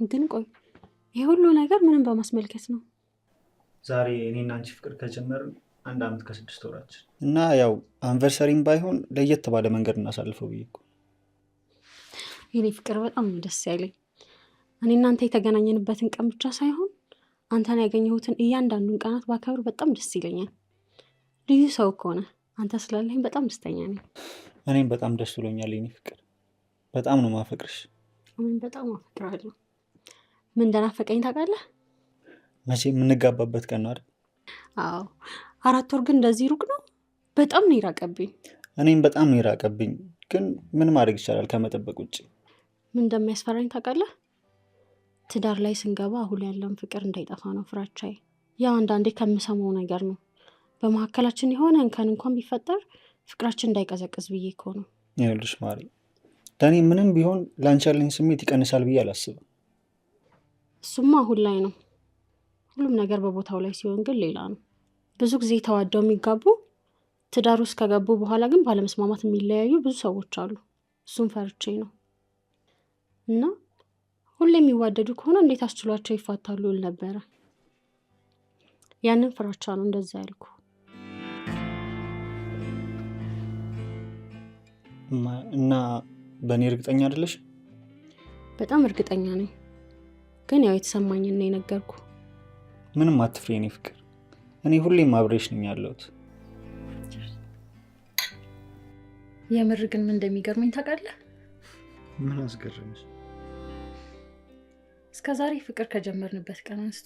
ግን ቆይ ይህ ሁሉ ነገር ምንም በማስመልከት ነው? ዛሬ እኔና አንቺ ፍቅር ከጀመርን 1 ዓመት ከ6 ወራችን እና ያው anniversary ም ባይሆን ለየት ባለ መንገድ እናሳልፈው ብዬ እኮ። የኔ ፍቅር፣ በጣም ነው ደስ ያለኝ። እኔ እናንተ የተገናኘንበትን ቀን ብቻ ሳይሆን አንተን ያገኘሁትን እያንዳንዱን ቀናት ባከብር በጣም ደስ ይለኛል። ልዩ ሰው እኮ ነህ። አንተ ስላለኝ በጣም ደስተኛ ነኝ። እኔም በጣም ደስ ብሎኛል የኔ ፍቅር፣ በጣም ነው ማፈቅርሽ። እኔም በጣም አፈቅርሃለሁ። ምን እንደናፈቀኝ ታውቃለህ? መቼ የምንጋባበት ቀን ነው አይደል? አዎ። 4 ወር ግን እንደዚህ ሩቅ ነው። በጣም ነው የራቀብኝ። እኔም በጣም ነው የራቀብኝ፣ ግን ምን ማድረግ ይቻላል ከመጠበቅ ውጭ። ምን እንደሚያስፈራኝ ታውቃለህ? ትዳር ላይ ስንገባ አሁን ያለን ፍቅር እንዳይጠፋ ነው ፍራቻዬ። ያው አንዳንዴ ከምሰማው ነገር ነው። በመካከላችን የሆነ እንከን እንኳን ቢፈጠር ፍቅራችን እንዳይቀዘቅዝ ብዬ እኮ ነው። ይኸውልሽ ማሪ፣ ለእኔ ምንም ቢሆን ለአንቺ ያለኝ ስሜት ይቀንሳል ብዬ አላስብም። እሱማ አሁን ላይ ነው። ሁሉም ነገር በቦታው ላይ ሲሆን ግን ሌላ ነው። ብዙ ጊዜ ተዋደው የሚጋቡ፣ ትዳር ውስጥ ከገቡ በኋላ ግን ባለመስማማት የሚለያዩ ብዙ ሰዎች አሉ። እሱም ፈርቼ ነው። እና ሁሌ የሚዋደዱ ከሆነ እንዴት አስችሏቸው ይፋታሉ እል ነበረ። ያንን ፍራቻ ነው እንደዛ ያልኩ። እና በእኔ እርግጠኛ አይደለሽ? በጣም እርግጠኛ ነኝ፣ ግን ያው የተሰማኝን ነው የነገርኩ። ምንም አትፍሪ የኔ ፍቅር፣ እኔ ሁሌም አብሬሽ ነኝ ያለሁት። የምር ግን ምን እንደሚገርመኝ ታውቃለህ? ምን አስገረመሽ? እስከ ዛሬ ፍቅር ከጀመርንበት ቀን አንስቶ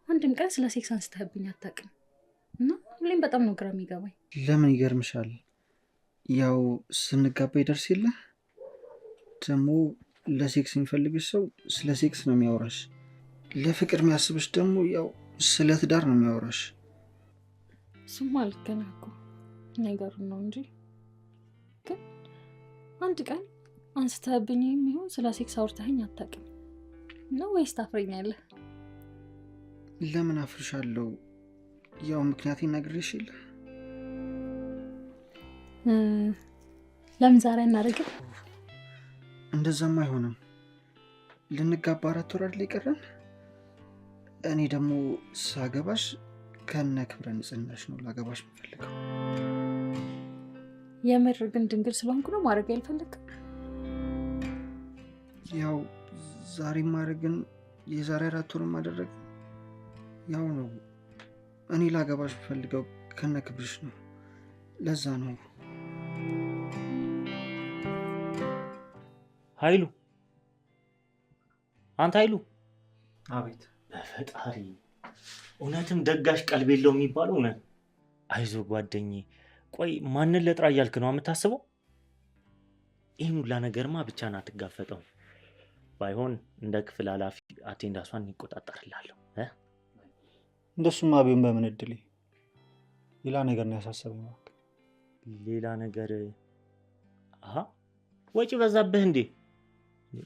አንድም ቀን ስለ ሴክስ አንስተህብኝ አታውቅም። እና ሁሌም በጣም ነው ግራ የሚገባኝ። ለምን ይገርምሻል? ያው ስንጋባ ይደርስ የለ፣ ደግሞ ለሴክስ የሚፈልግሽ ሰው ስለ ሴክስ ነው የሚያወራሽ። ለፍቅር የሚያስብሽ ደግሞ ያው ስለ ትዳር ነው የሚያወራሽ። እሱማ ልክ ነህ እኮ፣ ነገሩን ነው እንጂ። ግን አንድ ቀን አንስተህብኝ የሚሆን ስለ ሴክስ አውርተኸኝ አታውቅም ነው ወይስ ታፍረኛለህ? ለምን አፍርሻለሁ? ያው ምክንያቴን ነግሬሽ የለ። ለምን ዛሬ አናደርግም? እንደዛም አይሆንም። ልንጋባ 4 ወር አይደል የቀረን? እኔ ደግሞ ሳገባሽ ከነ ክብረ ንጽህናሽ ነው ላገባሽ የምፈልገው። የምር ግን ድንግል ስለሆንኩ ነው ማድረግ ያልፈለግም? ያው ዛሬ ማድረግን የዛሬ 4 ወር ማደረግ ያው ነው። እኔ ላገባሽ የምፈልገው ከነ ክብርሽ ነው። ለዛ ነው። ኃይሉ፣ አንተ ኃይሉ። አቤት። በፈጣሪ፣ እውነትም ደጋሽ ቀልብ የለው የሚባለው እውነት። አይዞ ጓደኜ። ቆይ ማንን ለጥራ እያልክ ነው የምታስበው? ይህን ሁላ ነገርማ ብቻህን አትጋፈጠው። ባይሆን እንደ ክፍል ኃላፊ attendance ኧን ይቆጣጠርላለሁ። እንደሱማ ቢሆን በምን እድሌ። ሌላ ነገር ነው ያሳሰበኝ እባክህ። ሌላ ነገር? አሀ፣ ወጪ በዛብህ እንዴ?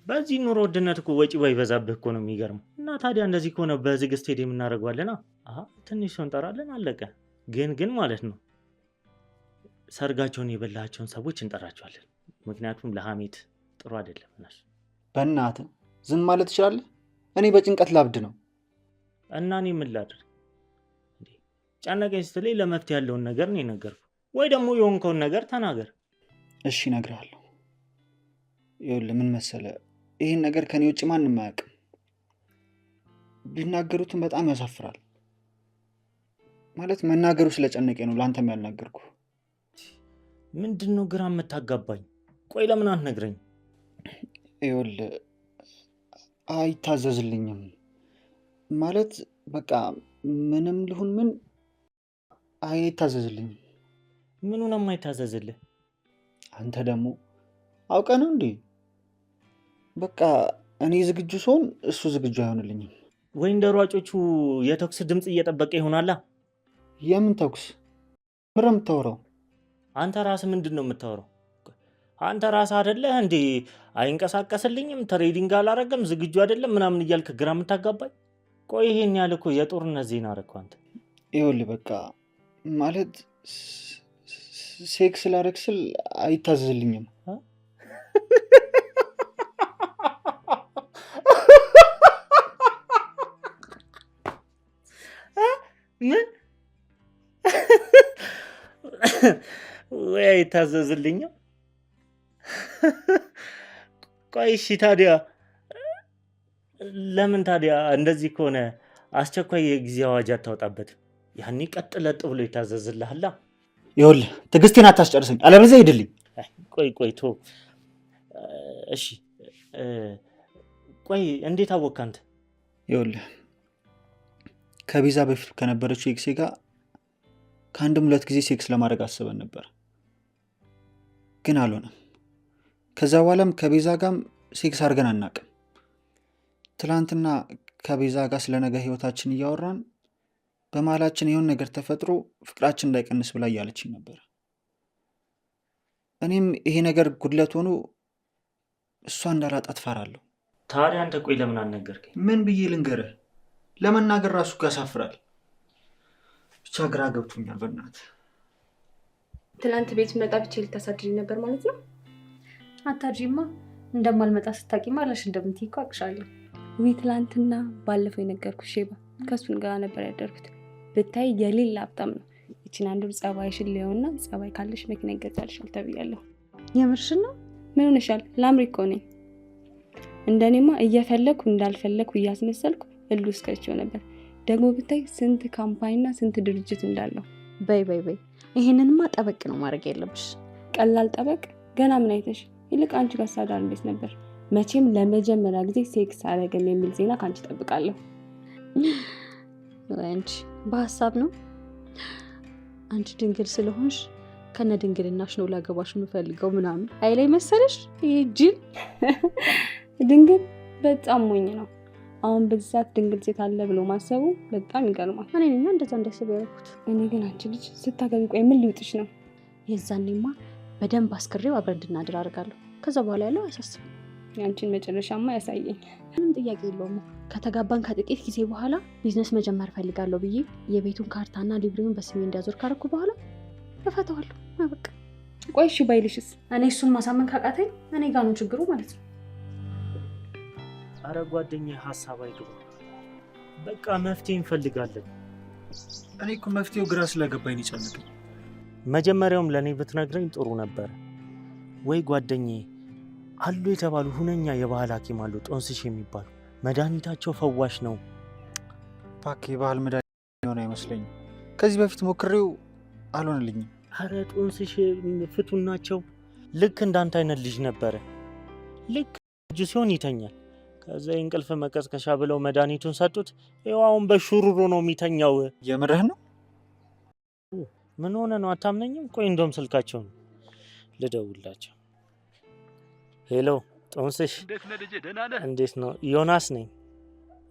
በዚህ ኑሮ ውድነት እኮ ወጪ ባይበዛብህ እኮ ነው የሚገርመው። እና ታዲያ እንደዚህ ከሆነ በዝግ ስቴዲየም እናደርገዋለና። አሀ፣ ትንሽ ሰው እንጠራለን፣ አለቀ። ግን ግን ማለት ነው ሰርጋቸውን የበላቸውን ሰዎች እንጠራቸዋለን። ምክንያቱም ለሀሜት ጥሩ አይደለም እነሱ። በእናትህ ዝም ማለት ትችላለህ? እኔ በጭንቀት ላብድ ነው። እና እኔ ምን ላድርግ? እንዴ፣ ጨነቀኝ ስትለኝ ለመፍትሄ ያለውን ነገር ነው የነገርኩህ። ወይ ደግሞ የሆንከውን ነገር ተናገር። እሺ፣ እነግርሃለሁ። ይኸውልህ ምን መሰለህ፣ ይህን ነገር ከኔ ውጭ ማንም አያውቅም። ቢናገሩትም በጣም ያሳፍራል። ማለት መናገሩ ስለጨነቀኝ ነው ለአንተም ያልናገርኩህ። ምንድን ነው ግራ የምታጋባኝ? ቆይ ለምን አትነግረኝ? ይኸውልህ አይታዘዝልኝም። ማለት በቃ ምንም ልሁን ምን አይታዘዝልኝም። ምኑ ነው የማይታዘዝልህ? አንተ ደግሞ አውቀህ ነው እንዴ? በቃ እኔ ዝግጁ ስሆን እሱ ዝግጁ አይሆንልኝም። ወይ እንደ ሯጮቹ የተኩስ ድምፅ እየጠበቀ ይሆናላ። የምን ተኩስ? ምንድን ነው የምታወራው? አንተ ራስህ ምንድን ነው የምታወራው? አንተ ራስህ አይደለህ እንዴ አይንቀሳቀስልኝም፣ training አላረገም፣ ዝግጁ አይደለም ምናምን እያልክ ግራ የምታጋባኝ? ቆይ ይሄን ያህል እኮ የጦርነት ዜና አደረግከው አንተ። ይኸውልህ በቃ ማለት ሴክስ ላደርግ ስል አይታዘዝልኝም። ወይ አይታዘዝልኝም። ቆይ እሺ ታዲያ ለምን ታዲያ እንደዚህ ከሆነ አስቸኳይ የጊዜ አዋጅ አታወጣበትም? ያኔ ቀጥ ለጥ ብሎ ይታዘዝልሃላ። ይኸውልህ ትዕግስቴን አታስጨርሰኝ፣ አለበለዚያ ሂድልኝ። ቆይ ቆይ ቶ እሺ ቆይ እንዴት አወቅህ አንተ? ይኸውልህ ከቤዛ በፊት ከነበረችው ex ኤ ጋር ከአንድም ሁለት ጊዜ ሴክስ ለማድረግ አስበን ነበር፣ ግን አልሆነም። ከዛ በኋላም ከቤዛ ጋርም ሴክስ አድርገን አናውቅም። ትላንትና ከቤዛ ጋር ስለ ነገ ህይወታችን እያወራን በመሀላችን የሆነ ነገር ተፈጥሮ ፍቅራችን እንዳይቀንስ ብላ እያለችኝ ነበር። እኔም ይሄ ነገር ጉድለት ሆኖ እሷ እንዳላጣት እፈራለሁ። ታዲያ አንተ ቆይ ለምን አልነገርከኝ? ምን ብዬ ልንገርህ? ለመናገር ራሱ እኮ ያሳፍራል። ብቻ ግራ ገብቶኛል። በእናትህ ትናንት ቤት መጣ ብቻ ልታሳድሪ ነበር ማለት ነው? አታድሪማ። እንደማልመጣ ስታቂማ አለሽ እንደምትይ እኮ አውቅሻለሁ። ውይ ትላንትና ባለፈው የነገርኩሽ ሼባ ከእሱን ጋር ነበር ያደርኩት። ብታይ የሌላ ሀብታም ነው። ይችን አንዱን ጸባይሽን ሊየውና ጸባይ ካለሽ መኪና ይገዛልሻል ተብያለሁ። የምርሽን ነው? ምን ሆነሻል? ላምሪ እኮ ነኝ። እንደኔማ እየፈለግኩ እንዳልፈለግኩ እያስመሰልኩ እልህ ውስጥ ከቼው ነበር። ደግሞ ብታይ ስንት company ና ስንት ድርጅት እንዳለው። በይ በይ በይ፣ ይሄንንማ ጠበቅ ነው ማድረግ ያለብሽ። ቀላል ጠበቅ ገና ምን አይተሽ? ይልቅ አንቺ ጋር ሳዳር እንዴት ነበር? መቼም ለመጀመሪያ ጊዜ ሴክስ አደረገም የሚል ዜና ከአንቺ እጠብቃለሁ። ወይ አንቺ በሀሳብ ነው። አንቺ ድንግል ስለሆንሽ ከነ ድንግልናሽ ነው ላገባሽ የምፈልገው ምናምን አይላይ መሰለሽ። ይሄ ጅል ድንግል በጣም ሞኝ ነው። አሁን በዚህ ሰዓት ድንግል ሴት አለ ብሎ ማሰቡ በጣም ይገርማል። እኔ ነኝ እንደዛ እንዳስብ ያደረኩት። እኔ ግን አንቺ ልጅ ስታገቢ ቆይ ምን ሊውጥሽ ነው? የዛኔማ በደንብ አስክሬው አብረን እንድናድር አደርጋለሁ። ከዛ በኋላ ያለው አያሳስብም። የአንቺን መጨረሻማ ያሳየኝ። ምንም ጥያቄ የለውም። ከተጋባን ከጥቂት ጊዜ በኋላ ቢዝነስ መጀመር እፈልጋለሁ ብዬ የቤቱን ካርታና ሊብሬውን በስሜ እንዲያዞር ካረኩ በኋላ እፈታዋለሁ። በቃ ቆይ እሺ ባይልሽስ? እኔ እሱን ማሳመን ካቃተኝ እኔ ጋር ነው ችግሩ ማለት ነው። አረ ጓደኛዬ ሀሳብ አይግባ። በቃ መፍትሄ እንፈልጋለን። እኔ እኮ መፍትሄው ግራ ስለገባኝ ነው የጨነቀኝ። መጀመሪያውም ለእኔ ብትነግረኝ ጥሩ ነበር። ወይ ጓደኛዬ አሉ የተባሉ ሁነኛ የባህል ሐኪም አሉ ጦንስሽ የሚባሉ መድኃኒታቸው ፈዋሽ ነው። እባክህ የባህል መድኃኒት የሆነ አይመስለኝም። ከዚህ በፊት ሞክሬው አልሆነልኝም። አረ ጦንስሽ ፍቱን ናቸው። ልክ እንዳንተ አይነት ልጅ ነበረ። ልክ እጁ ሲሆን ይተኛል። ከዛ የእንቅልፍ መቀስቀሻ ብለው መድኃኒቱን ሰጡት። ይኸው አሁን በሹሩሮ ነው የሚተኛው። የምርህ ነው? ምን ሆነ ነው አታምነኝም? ቆይ እንደውም ስልካቸውን ልደውላቸው። Hello ጦንስሽ፣ እንዴት ነህ ልጄ? ደህና ነህ? እንዴት ነው? ዮናስ ነኝ።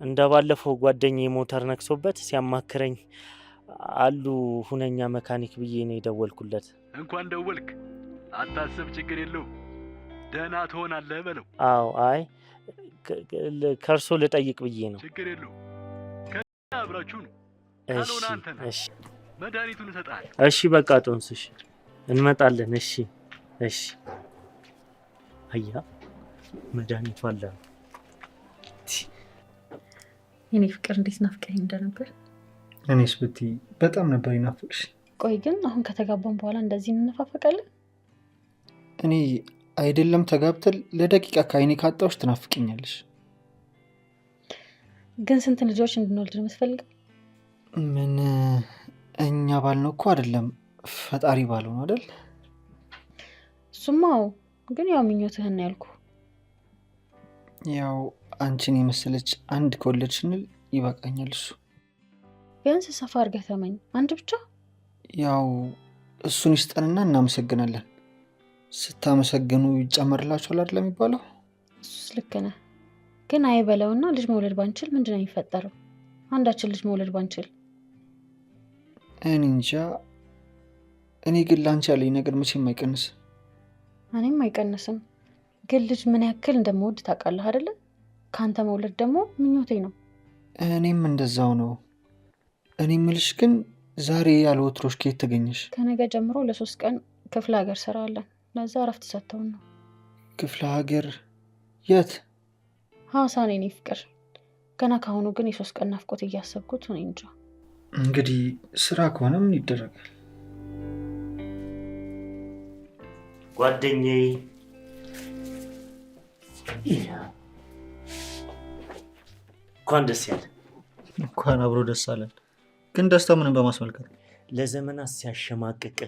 እንደ ባለፈው ጓደኛዬ ሞተር ነክሶበት ሲያማክረኝ አሉ ሁነኛ መካኒክ ብዬ ነው የደወልኩለት። እንኳን ደወልክ። አታስብ፣ ችግር የለውም። ደህና ትሆናለህ በለው። አዎ፣ አይ ከእርሶ ልጠይቅ ብዬ ነው። ችግር የለውም። ከ አብራችሁ ነው። እሺ ካልሆነ አንተ ነህ። እሺ መድኃኒቱን እሰጥሃለሁ። እሺ፣ በቃ ጦንስሽ እንመጣለን። እሺ እሺ። አያ መድኃኒቱ አለ። የኔ ፍቅር እንዴት ናፍቀኸኝ እንደነበር። እኔስ ብትይ በጣም ነበር ይናፍቅሽ። ቆይ ግን አሁን ከተጋባን በኋላ እንደዚህ እንነፋፈቃለን? እኔ አይደለም ተጋብተን ለደቂቃ ከአይኔ ካጣሁሽ ትናፍቅኛለሽ። ግን ስንት ልጆች እንድንወልድ ነው የምትፈልገው? ምን እኛ ባልነው እኮ አይደለም ፈጣሪ ባለው ነው አይደል? እሱማ አዎ፣ ግን ያው ምኞትህን ነው ያልኩህ። ያው አንቺን የመሰለች አንድ ከወለድሽ ስንል ይበቃኛል እሱ። ቢያንስ ሰፋ አድርገህ ተመኝ። አንድ ብቻ ያው እሱን ይስጠንና እናመሰግናለን። ስታመሰግኑ ይጨመርላችኋል አይደል የሚባለው? እሱስ ልክ ነህ። ግን አይበለውና ልጅ መውለድ ባንችል ምንድን ነው የሚፈጠረው? አንዳችን ልጅ መውለድ ባንችል እኔ እንጃ። እኔ ግን ለአንቺ ያለኝ ነገር መቼም አይቀንስም። እኔም አይቀንስም። ግን ልጅ ምን ያክል እንደምወድ ታውቃለህ አይደለ? ከአንተ መውለድ ደግሞ ምኞቴ ነው። እኔም እንደዛው ነው። እኔ ምልሽ ግን ዛሬ ያለ ወትሮሽ ከየት ተገኘሽ? ከነገ ጀምሮ ለ3 ቀን ክፍለ ሀገር ስራ አለን። ለዛ እረፍት ሰጥተውን ነው። ክፍለ ሀገር የት? ሐዋሳ ነው የኔ ፍቅር። ገና ካሁኑ ግን የ3 ቀን ናፍቆት እያሰብኩት እኔ እንጃ። እንግዲህ ስራ ከሆነ ምን ይደረጋል? ጓደኛዬ እንኳን ደስ ያለ። እንኳን አብሮ ደስ አለን። ግን ደስታው ምንም በማስመልከት? ለዘመናት ሲያሸማቅቅ፣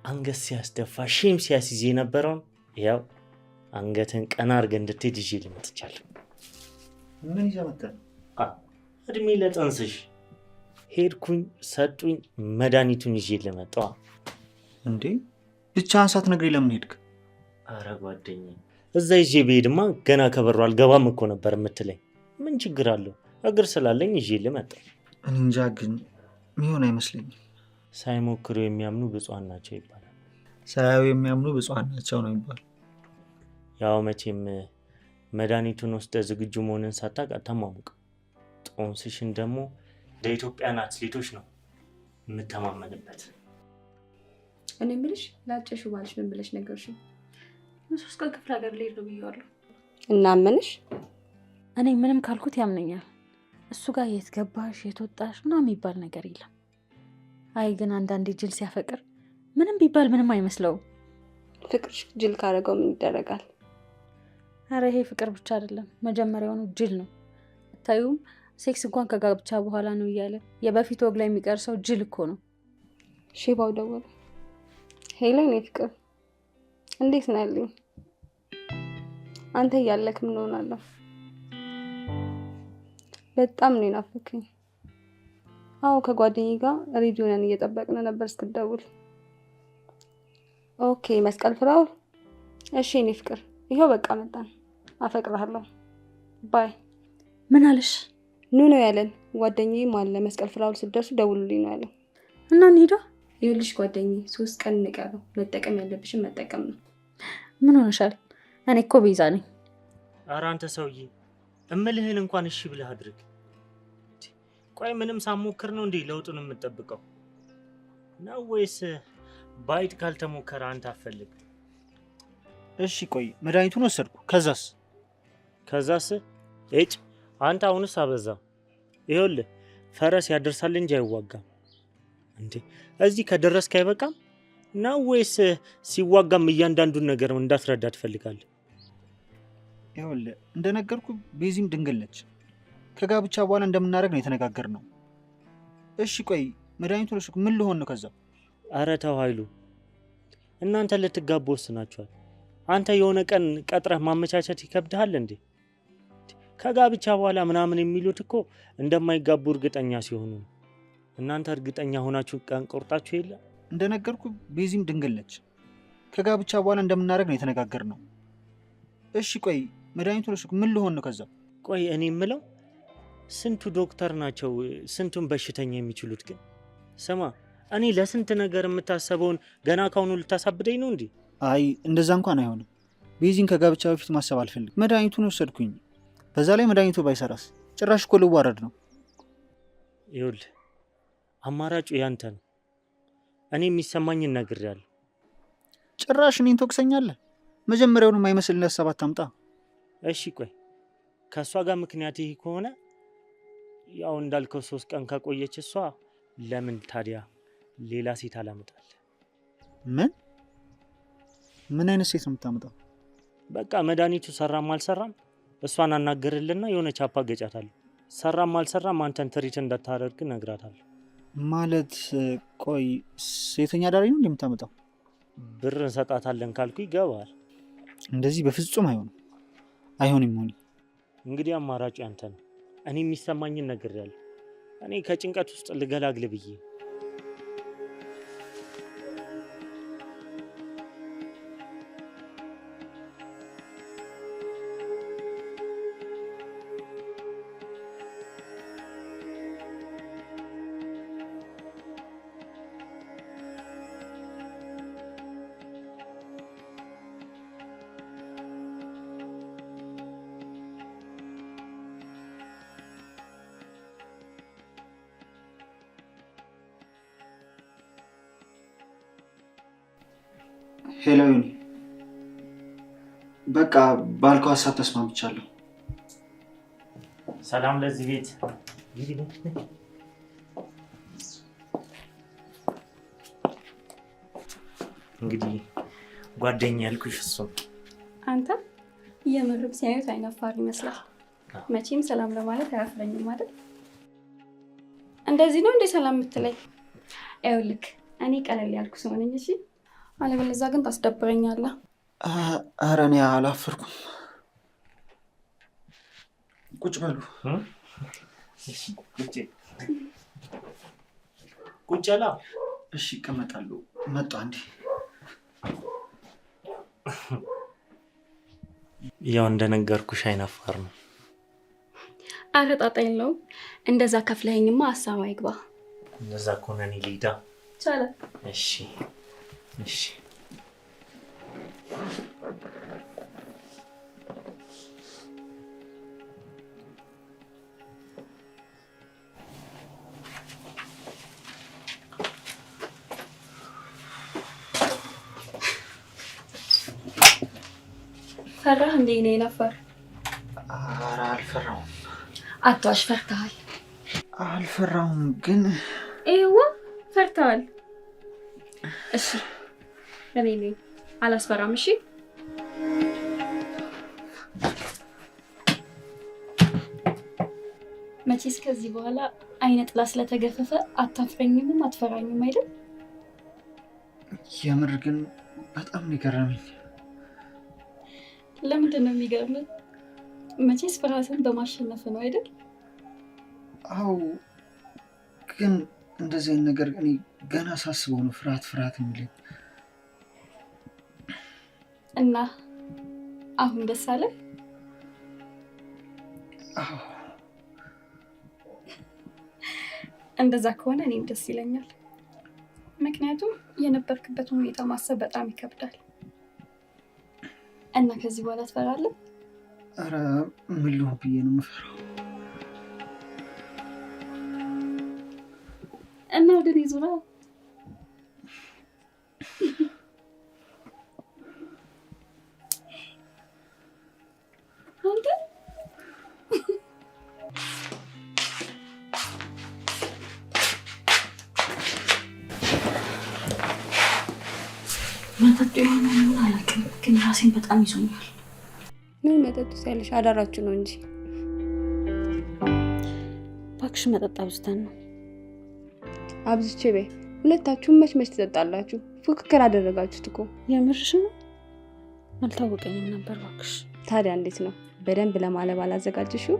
አንገት ሲያስደፋ፣ shame ሲያስይዝ የነበረውን ያው አንገትን ቀና አድርገህ እንድትሄድ ይዤ ልመጥቻለሁ። ምን ይዘህ መጣህ? እድሜ ለጥንስሽ። ሄድኩኝ፣ ሰጡኝ፣ መድኃኒቱን ይዤ ልመጣዋ። እንዴ ብቻህን ሳትነግረኝ ለምን ሄድክ? አረ ጓደኛዬ፣ እዛ ይዤ ብሄድማ ገና ከበሩ አልገባም እኮ ነበር የምትለኝ። ምን ችግር አለው? እግር ስላለኝ ይዤ ልመጣ። እኔ እንጃ፣ ግን የሚሆን አይመስለኝም። ሳይሞክሩ የሚያምኑ ብፁዓን ናቸው ይባላል። ሳያዩ የሚያምኑ ብፁዓን ናቸው ነው የሚባለው። ያው መቼም መድኃኒቱን ወስደህ ዝግጁ መሆንን ሳታውቅ አታሟሙቅ። ጦንስሽን ደግሞ ለኢትዮጵያን አትሌቶች ነው የምተማመንበት። እኔ የምልሽ ላጨሽው ባልሽ ምን ብለሽ ነገርሽው? 3 ቀን ክፍለ ሀገር ልሄድ ነው ብዬዋለሁ። እና አመንሽ? እኔ ምንም ካልኩት ያምነኛል። እሱ ጋር የት ገባሽ የት ወጣሽ ምናምን የሚባል ነገር የለም። አይ ግን አንዳንዴ ጅል ሲያፈቅር ምንም ቢባል ምንም አይመስለውም። ፍቅርሽ ጅል ካደረገው ምን ይደረጋል? አረ ይሄ ፍቅር ብቻ አይደለም፣ መጀመሪያውኑ ጅል ነው። አታዩም? ሴክስ እንኳን ከጋብቻ በኋላ ነው እያለ የበፊት ወግ ላይ የሚቀር ሰው ጅል እኮ ነው። ሼባው ደወለ። Hello የኔ ፍቅር፣ እንዴት ነው ያለኝ? አንተ እያለክ ምን ሆናለሁ? በጣም ነው የናፈከኝ። አዎ ከጓደኛዬ ጋር ready ሆነን እየጠበቅን ነበር እስክትደውል። Okay መስቀል ፍላወር። እሺ የኔ ፍቅር፣ ይኸው በቃ መጣን። አፈቅርሃለሁ። Bye። ምን አለሽ? ኑ ነው ያለን። ጓደኛዬም አለ፣ መስቀል ፍላወር ስትደርሱ ደውሉልኝ ነው ያለው። እና እንሂዳ። ይኸውልሽ ጓደኛዬ፣ 3 ቀን እንቀረው። መጠቀም ያለብሽን መጠቀም ነው። ምን ሆነሻል? እኔ እኮ ቤዛ ነኝ። ኧረ አንተ ሰውዬ፣ እምልህን እንኳን እሺ ብለህ አድርግ። ቆይ ምንም ሳሞክር ነው እንዴ ለውጡን የምጠብቀው ነው ወይስ ባይጥ ካልተሞከረ አንተ አትፈልግ? እሺ ቆይ መድኃኒቱን ወሰድኩ። ከዛስ? ከዛስ? እጭ አንተ አሁንስ አበዛ። ይኸውልህ ፈረስ ያደርሳል እንጂ አይዋጋም። እንዴ እዚህ ከደረስክ አይበቃም ነው ወይስ ሲዋጋም እያንዳንዱን ነገር እንዳስረዳ ትፈልጋለህ? ይኸውልህ እንደነገርኩ ቤዚም ድንግል ነች። ከጋብቻ በኋላ እንደምናደርግ ነው የተነጋገርነው። እሺ ቆይ መድኃኒቱን ወሰድኩ። ምን ልሆን ነው ከዛ? ኧረ ተው ኃይሉ፣ እናንተ ልትጋቡ ወስናችኋል። አንተ የሆነ ቀን ቀጥረህ ማመቻቸት ይከብድሃል እንዴ? ከጋብቻ በኋላ ምናምን የሚሉት እኮ እንደማይጋቡ እርግጠኛ ሲሆኑ ነው። እናንተ እርግጠኛ ሆናችሁ ቀን ቆርጣችሁ የለ? እንደነገርኩ ቤዚም ድንግል ነች። ከጋብቻ በኋላ እንደምናደርግ ነው የተነጋገርነው። እሺ ቆይ መድኃኒቱን ወሰድኩ። ምን ልሆን ነው ከዛ? ቆይ እኔ የምለው ስንቱ ዶክተር ናቸው ስንቱን በሽተኛ የሚችሉት? ግን ስማ፣ እኔ ለስንት ነገር የምታሰበውን ገና ካሁኑ ልታሳብደኝ ነው እንዴ? አይ እንደዛ እንኳን አይሆንም። ቤዚን ከጋብቻ በፊት ማሰብ አልፈልግም። መድኃኒቱን ወሰድኩኝ። በዛ ላይ መድኃኒቱ ባይሰራስ? ጭራሽ እኮ ልዋረድ ነው። ይኸውልህ አማራጩ ያንተ ነው። እኔ የሚሰማኝን ነግሬሃለሁ። ጭራሽ እኔን ትወቅሰኛለህ? መጀመሪያውኑ የማይመስል ሀሳብ አታምጣ። እሺ ቆይ ከእሷ ጋር ምክንያት ይህ ከሆነ ያው እንዳልከው 3 ቀን ከቆየች እሷ ለምን ታዲያ ሌላ ሴት አላመጣል? ምን ምን አይነት ሴት ነው የምታመጣው? በቃ መድኃኒቱ ሰራም አልሰራም እሷን አናገርልና የሆነ ቻፓ ገጫታለሁ። ሰራም አልሰራም አንተን treat እንዳታደርግ እነግራታለሁ። ማለት ቆይ ሴተኛ አዳሪ ነው የምታመጣው? ብር እንሰጣታለን ካልኩ ይገባል። እንደዚህ በፍጹም አይሆንም፣ አይሆንም። ሆኒ። እንግዲህ አማራጩ ያንተ ነው። እኔ የሚሰማኝን ነግሬያለሁ። እኔ ከጭንቀት ውስጥ ልገላግል ብዬ። Hello ዮኒ፣ በቃ ባልከው ሀሳብ ተስማምቻለሁ። ሰላም ለዚህ ቤት። እንግዲህ ጓደኛ ያልኩሽ እሱ ነው። አንተ የምርም ሲያዩት አይናፋር ይመስላል። መቼም ሰላም ለማለት አያፍረኝም አይደል? እንደዚህ ነው እንዴ ሰላም የምትለኝ? ይኸውልህ እኔ ቀለል ያልኩ ሰው ነኝ። እሺ፣ አለበለዚያ ግን ታስደብረኛለህ። ኧረ እኔ አላፈርኩም። ቁጭ በሉ። ቁጭ አላ። እሺ ይቀመጣሉ። መጣ እንዴ? ያው እንደነገርኩሽ አይናፋር ነው። ኧረ ጣጣ የለውም። እንደዛ ከፍለኸኝማ ሀሳብ አይግባ። እንደዛ ከሆነ እኔ ልሂዳ። ይቻላል። እሺ እሺ። ፈራህ እንዴ? እኔ አይናፋር? ኧረ አልፈራሁም። አትዋሽ፣ ፈርተሃል። አልፈራሁም ግን ይኸዋ ፈርተሃል። እሺ እኔ ነኝ፣ አላስፈራም። እሺ መቼስ ከዚህ በኋላ አይነ ጥላ ስለተገፈፈ አታፍረኝምም አትፈራኝም አይደል? የምር ግን በጣም ነው የገረመኝ። ለምንድን ነው የሚገርምህ? መቼስ ፍርሃትን በማሸነፍ ነው አይደል? አዎ፣ ግን እንደዚህ አይነት ነገር እኔ ገና ሳስበው ነው ፍርሃት ፍርሃት የሚለኝ። እና አሁን ደስ አለ? አዎ። እንደዛ ከሆነ እኔም ደስ ይለኛል። ምክንያቱም የነበርክበትን ሁኔታ ማሰብ በጣም ይከብዳል። እና ከዚህ በኋላ ትፈራለህ? ኧረ ምን ልሁን ብዬ ነው የምፈራው። እና ወደ እኔ ዙራ። አንተ መጠጡ የሆነ ምን አላውቅም፣ ግን ራሴን በጣም ይዞኛል። ምን መጠጡ ያለሽ አዳራችሁ ነው እንጂ። እባክሽ መጠጥ አብዝተን ነው። አብዝቼ በይ። ሁለታችሁም መች መች ትጠጣላችሁ? ፉክክር አደረጋችሁት እኮ። የምርሽ ነው? አልታወቀኝም ነበር እባክሽ። ታዲያ እንዴት ነው? በደንብ ለማለብ አላዘጋጀሽው?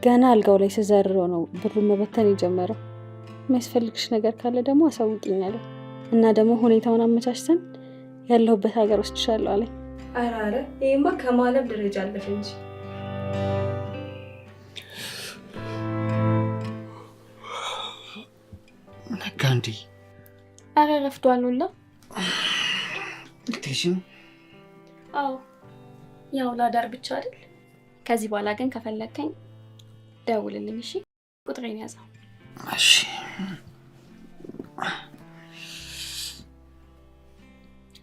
ገና አልጋው ላይ ስዘርረው ነው ብሩን መበተን የጀመረው። የሚያስፈልግሽ ነገር ካለ ደግሞ አሳውቂኝ አለ እና ደግሞ ሁኔታውን አመቻችተን ያለሁበት ሀገር ወስድሻለሁ አለኝ። ኧረ ኧረ ይሄማ ከማለብ ደረጃ አለፈ እንጂ። ነጋ እንዴ? ኧረ ረፍዷል ሁላ። ልትሄጂ ነው? አዎ ያው ላዳር ብቻ አይደል? ከዚህ በኋላ ግን ከፈለግከኝ ደውልልኝ። እሺ ቁጥሬን ያዘው። እሺ።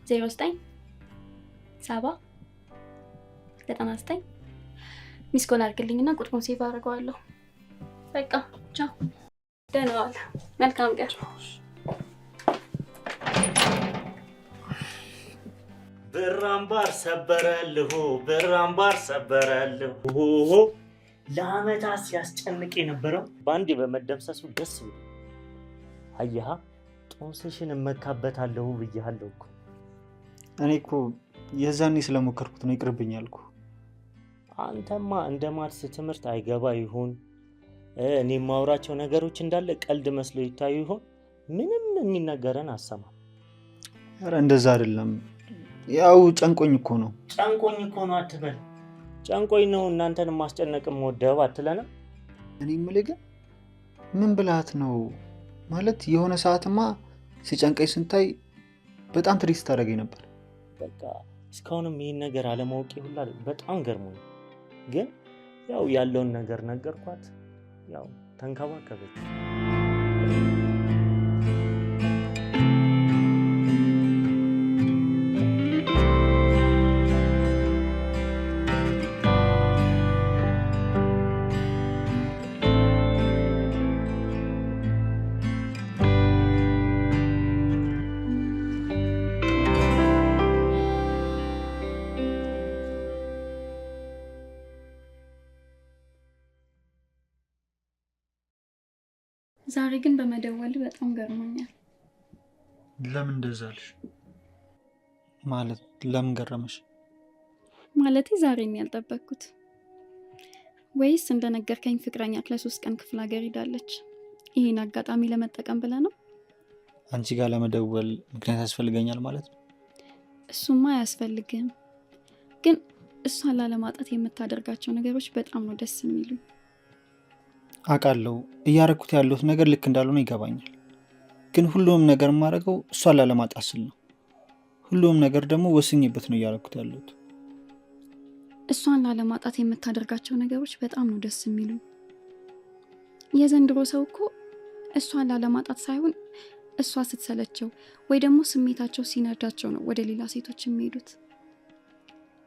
09 70 99 missed call አድርግልኝና ቁጥሩን save አድርገዋለሁ። በቃ ቻው፣ ደህና ዋል። መልካም ቀን። ብር አምባር ሰበረልሁ፣ ብር አምባር ሰበረልሁ። ለአመታት ሲያስጨንቅ የነበረው በአንዴ በመደምሰሱ ደስ ብሎ አየሃ፣ ጦስሽን እመካበታለሁ ብያለሁ እኮ። እኔ እኮ የዛኔ ስለሞከርኩት ነው ይቅርብኝ አልኩ። አንተማ እንደ ማትስ ትምህርት አይገባ ይሆን? እኔ የማወራቸው ነገሮች እንዳለ ቀልድ መስሎ ይታዩ ይሆን? ምንም የሚነገረን አሰማ። ኧረ እንደዛ አይደለም። ያው ጨንቆኝ እኮ ነው። ጨንቆኝ እኮ ነው አትበል። ጨንቆኝ ነው እናንተን ማስጨነቅ የምወደው አትለንም? እኔ የምልህ ግን ምን ብልሃት ነው ማለት? የሆነ ሰዓትማ ሲጨንቀኝ ስንታይ በጣም ትሪስ ታደርገኝ ነበር። በቃ እስካሁንም ይህን ነገር አለማወቄ ሁላ በጣም ገርሞኝ፣ ግን ያው ያለውን ነገር ነገርኳት። ያው ተንከባከበች። ዛሬ ግን በመደወል በጣም ገርሞኛል። ለምን እንደዛ አልሽ? ማለት ለምን ገረመሽ? ማለቴ ዛሬ ነው ያልጠበቅኩት። ወይስ እንደነገርከኝ ፍቅረኛ ለ3 ቀን ክፍለ ሀገር ሄዳለች? ይሄን አጋጣሚ ለመጠቀም ብለህ ነው? አንቺ ጋር ለመደወል ምክንያት ያስፈልገኛል ማለት ነው? እሱማ አያስፈልግም፣ ግን እሷን ላለማጣት የምታደርጋቸው ነገሮች በጣም ነው ደስ የሚሉ። አውቃለሁ እያረኩት ያለሁት ነገር ልክ እንዳልሆነ ይገባኛል። ግን ሁሉም ነገር የማደርገው እሷን ላለማጣት ስል ነው። ሁሉም ነገር ደግሞ ወስኜበት ነው እያረኩት ያለሁት። እሷን ላለማጣት የምታደርጋቸው ነገሮች በጣም ነው ደስ የሚሉ። የዘንድሮ ሰው እኮ እሷን ላለማጣት ሳይሆን እሷ ስትሰለቸው ወይ ደግሞ ስሜታቸው ሲነዳቸው ነው ወደ ሌላ ሴቶች የሚሄዱት።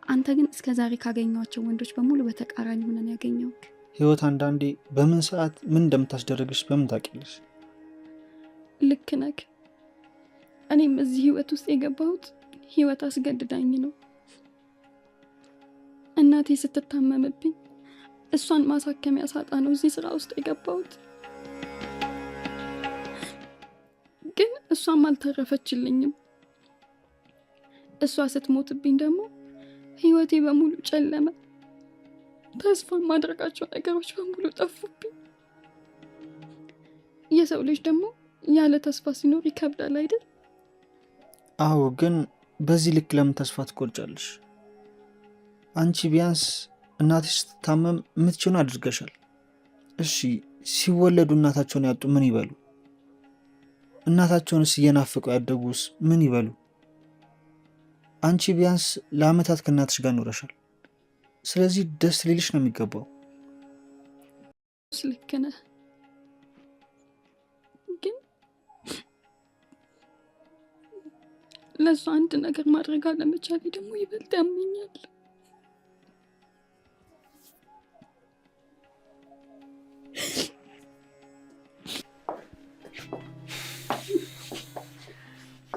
አንተ ግን እስከ ዛሬ ካገኘኋቸው ወንዶች በሙሉ በተቃራኒ ሆነን ያገኘሁት። ህይወት አንዳንዴ በምን ሰዓት ምን እንደምታስደርግሽ በምን ታውቂያለሽ? ልክ ነህ። እኔም እዚህ ህይወት ውስጥ የገባሁት ህይወት አስገድዳኝ ነው። እናቴ ስትታመምብኝ እሷን ማሳከሚያ ሳጣ ነው እዚህ ስራ ውስጥ የገባሁት። ግን እሷም አልተረፈችልኝም። እሷ ስትሞትብኝ ደግሞ ህይወቴ በሙሉ ጨለመ። ተስፋ ማድረጋቸው ነገሮች በሙሉ ጠፉብኝ። የሰው ልጅ ደግሞ ያለ ተስፋ ሲኖር ይከብዳል አይደል? አዎ፣ ግን በዚህ ልክ ለምን ተስፋ ትቆርጫለሽ? አንቺ ቢያንስ እናትሽ ስትታመም የምትችይውን አድርገሻል። እሺ፣ ሲወለዱ እናታቸውን ያጡ ምን ይበሉ? እናታቸውንስ እየናፈቁ ያደጉስ ምን ይበሉ? አንቺ ቢያንስ ለአመታት ከእናትሽ ጋር ኖረሻል። ስለዚህ ደስ ሊልሽ ነው የሚገባው። ልክ ነህ፣ ግን ለእሷ አንድ ነገር ማድረግ አለመቻሌ ደግሞ ይበልጥ ያመኛል።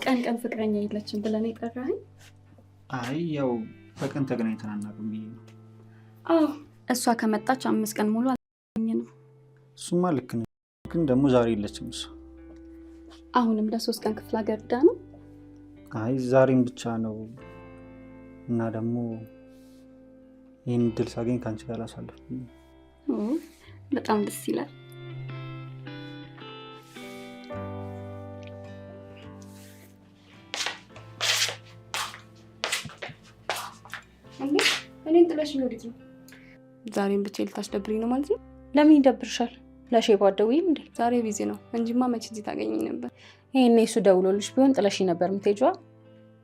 ቀን ቀን ፍቅረኛ የለችም ብለን የጠራኸኝ? አይ ያው በቀን ተገናኝተን አናውቅም ብዬ ነው። አዎ እሷ ከመጣች 5 ቀን ሙሉ አልተገናኘንም። እሱማ ልክ ነሽ፣ ግን ደግሞ ዛሬ የለችም እሷ። አሁንም ለ3 ቀን ክፍለ ሀገር ሄዳ ነው? አይ ዛሬም ብቻ ነው፣ እና ደግሞ ይህን እድል ሳገኝ ከአንቺ ጋር ላሳልፍ። በጣም ደስ ይላል። እኔን ጥለሽኝ ወዴት ነው? ዛሬም ብቻ ልታስደብሪኝ ነው ማለት ነው? ለምን ይደብርሻል? ለሼባ አትደውይም እንዴ? ዛሬ busy ነው እንጂማ መቼ እዚህ ታገኚኝ ነበር። ይሄኔ እሱ ደውሎልሽ ቢሆን ጥለሽኝ ነበር የምትሄጂዋ።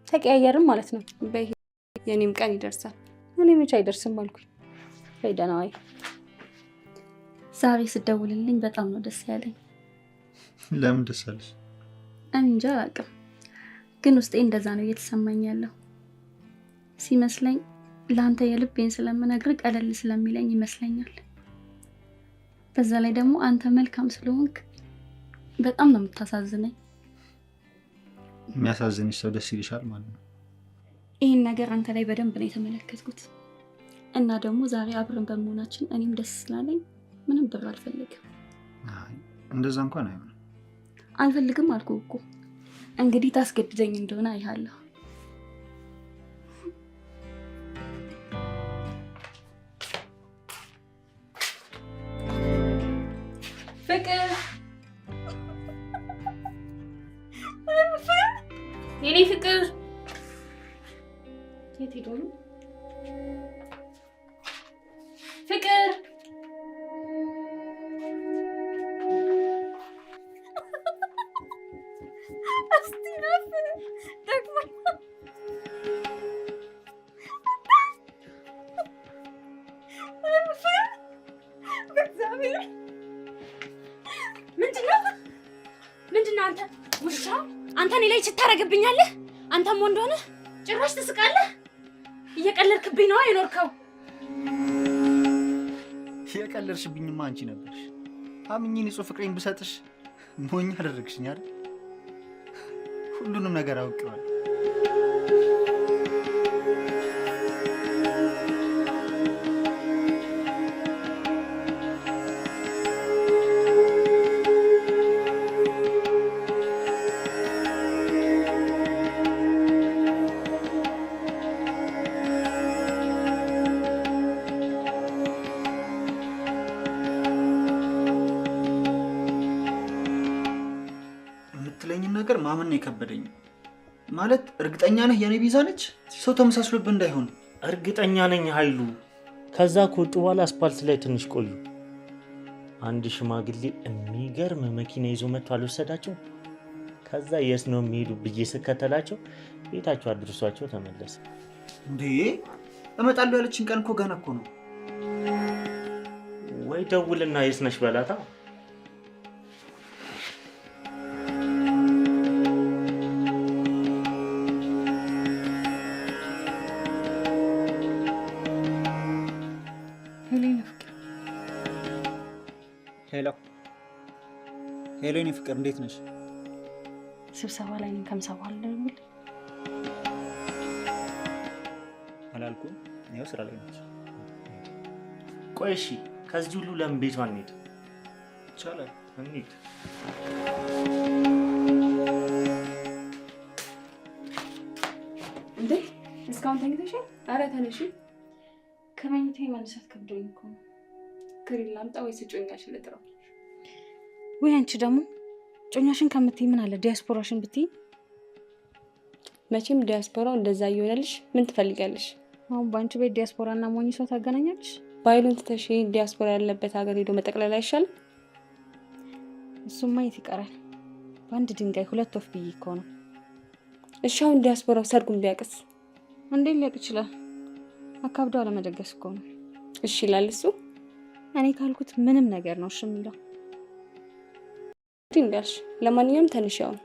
ተቀያየርም ማለት ነው። በይ የኔም ቀን ይደርሳል። እኔ መቼ አይደርስም አልኩኝ። በይ ደህና ዋይ። ዛሬ ስትደውልልኝ በጣም ነው ደስ ያለኝ። ለምን ደስ አለሽ? እኔ እንጃ አላውቅም፣ ግን ውስጤ እንደዛ ነው እየተሰማኝ ያለው። ሲመስለኝ ለአንተ የልቤን ስለምነግርህ ቀለል ስለሚለኝ ይመስለኛል። በዛ ላይ ደግሞ አንተ መልካም ስለሆንክ በጣም ነው የምታሳዝነኝ። የሚያሳዝንሽ ሰው ደስ ይልሻል ማለት ነው። ይሄን ነገር አንተ ላይ በደንብ ነው የተመለከትኩት። እና ደግሞ ዛሬ አብረን በመሆናችን እኔም ደስ ስላለኝ ምንም ብር አልፈልግም። አይ እንደዛ እንኳን አይሆንም። አልፈልግም አልኩህ እኮ። እንግዲህ ታስገድደኝ እንደሆነ አይሃለሁ። ፍቅር የኔ ፍቅር የት ሄዶ ነው? ፍቅር ምንድነው? አንተ ውሻ፣ አንተ እኔ ላይ ስታረግብኛለህ። አንተም ወንድ ሆነህ ጭራሽ ትስቃለህ። እየቀለድክብኝ ነው የኖርከው። የቀለድሽብኝማ አንቺ ነበርሽ። አምኜ ንጹህ ፍቅሬን ብሰጥሽ ሞኝ አደረግሽኝ አይደል? ሁሉንም ነገር አውቄዋለሁ። ማመን ነው የከበደኝ። ማለት እርግጠኛ ነህ የኔ ቤዛ ነች? ሰው ተመሳስሎብህ እንዳይሆን። እርግጠኛ ነኝ ኃይሉ። ከዛ ከወጡ በኋላ አስፓልት ላይ ትንሽ ቆዩ። አንድ ሽማግሌ የሚገርም መኪና ይዞ መጥቶ አልወሰዳቸው። ከዛ የት ነው የሚሄዱ ብዬ ስከተላቸው ቤታቸው አድርሷቸው ተመለሰ። እንዴ እመጣለሁ ያለችን ቀን እኮ ገና እኮ ነው። ወይ ደውልና የት ነሽ በላታ። ሄሎ ሄሎ፣ የኔ ፍቅር እንዴት ነሽ? ስብሰባ ላይ ነኝ። ከምሳ በኋላ ልደውል አላልኩም? ይኸው ስራ ላይ ነች። ቆይ እሺ፣ ከዚህ ሁሉ ለምን ቤቷ እንሂድ? ይቻላል። እንሂድ። እንዴ እስካሁን ተኝተሻል? ኧረ ተነሺ። ከመኝታዬ መነሳት ከብዶኝ እኮ ነው። ክሪል ላምጣ ወይስ እጮኛሽን ልጥራው? ወይ አንቺ ደግሞ እጮኛሽን ከምትይ ምን አለ ዲያስፖራሽን ብትይ። መቼም ዲያስፖራው እንደዛ እየሆነልሽ ምን ትፈልጊያለሽ? አሁን በአንቺ ቤት ዲያስፖራ እና ሞኝ ሰው ታገናኛለሽ? ባይሉን ትተሽ ዲያስፖራ ያለበት ሀገር ሄዶ መጠቅለል አይሻልም? እሱማ የት ይቀራል? በአንድ ድንጋይ ሁለት ወፍ ብዬ እኮ ነው። እሺ አሁን ዲያስፖራው ሰርጉን ቢያቅስ? እንዴት ሊያውቅ ይችላል? አካብዶ አለመደገስ እኮ ነው። እሺ ይላል እሱ። እኔ ካልኩት ምንም ነገር ነው እሺ የሚለው። እንዳልሽ ለማንኛውም ተንሽ አሁን።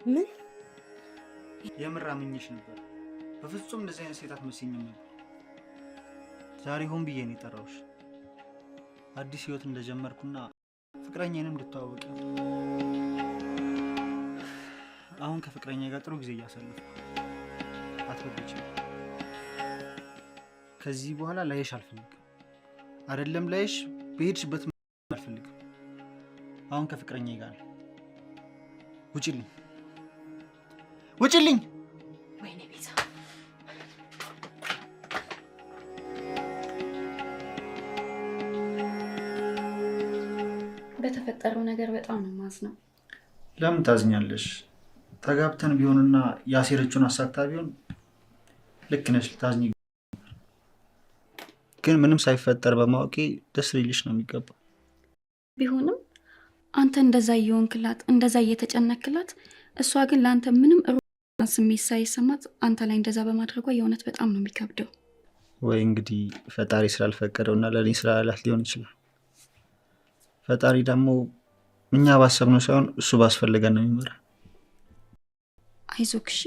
ምን የምር አምኜሽ ነበር። በፍጹም እንደዚህ አይነት ሴት አትመስይኝም ነበር። ዛሬ ሆን ብዬ ነው የጠራሁሽ። አዲስ ህይወት እንደጀመርኩና ፍቅረኛዬንም እንድተዋወቂ ነው። አሁን ከፍቅረኛ ጋር ጥሩ ጊዜ እያሳለፍኩ አትበብጭም። ከዚህ በኋላ ላይሽ አልፈልግም። አይደለም ላይሽ፣ በሄድሽበት አልፈልግም። አሁን ከፍቅረኛ ጋር ነው። ውጭልኝ፣ ውጭልኝ! ወይኔ ቤዛ፣ በተፈጠረው ነገር በጣም ነው የማዝነው። ለምን ታዝኛለሽ? ተጋብተን ቢሆንና ያሴረችውን አሳክታ ቢሆን ልክ ነሽ፣ ልታዝኝ። ግን ምንም ሳይፈጠር በማወቄ ደስ ሊልሽ ነው የሚገባው። ቢሆንም አንተ እንደዛ እየሆንክላት እንደዛ እየተጨነክላት፣ እሷ ግን ለአንተ ምንም ስሜት ሳይሰማት አንተ ላይ እንደዛ በማድረጓ የእውነት በጣም ነው የሚከብደው። ወይ እንግዲህ ፈጣሪ ስላልፈቀደው እና ለእኔ ስላላላት ሊሆን ይችላል። ፈጣሪ ደግሞ እኛ ባሰብነው ሳይሆን እሱ ባስፈለገን ነው የሚመራ። አይዞህ እሺ።